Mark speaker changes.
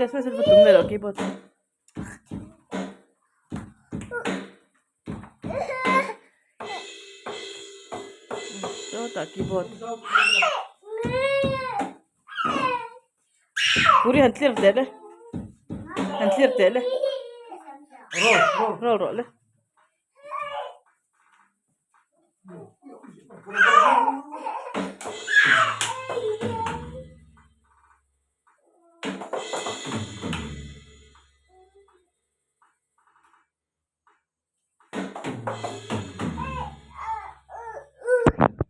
Speaker 1: Test hmasa chu tum ve loh keyboard chu. Sawtah keyboard. Puri han clear teh le. Han clear teh le.
Speaker 2: Roll, roll.
Speaker 1: Roll rawh le.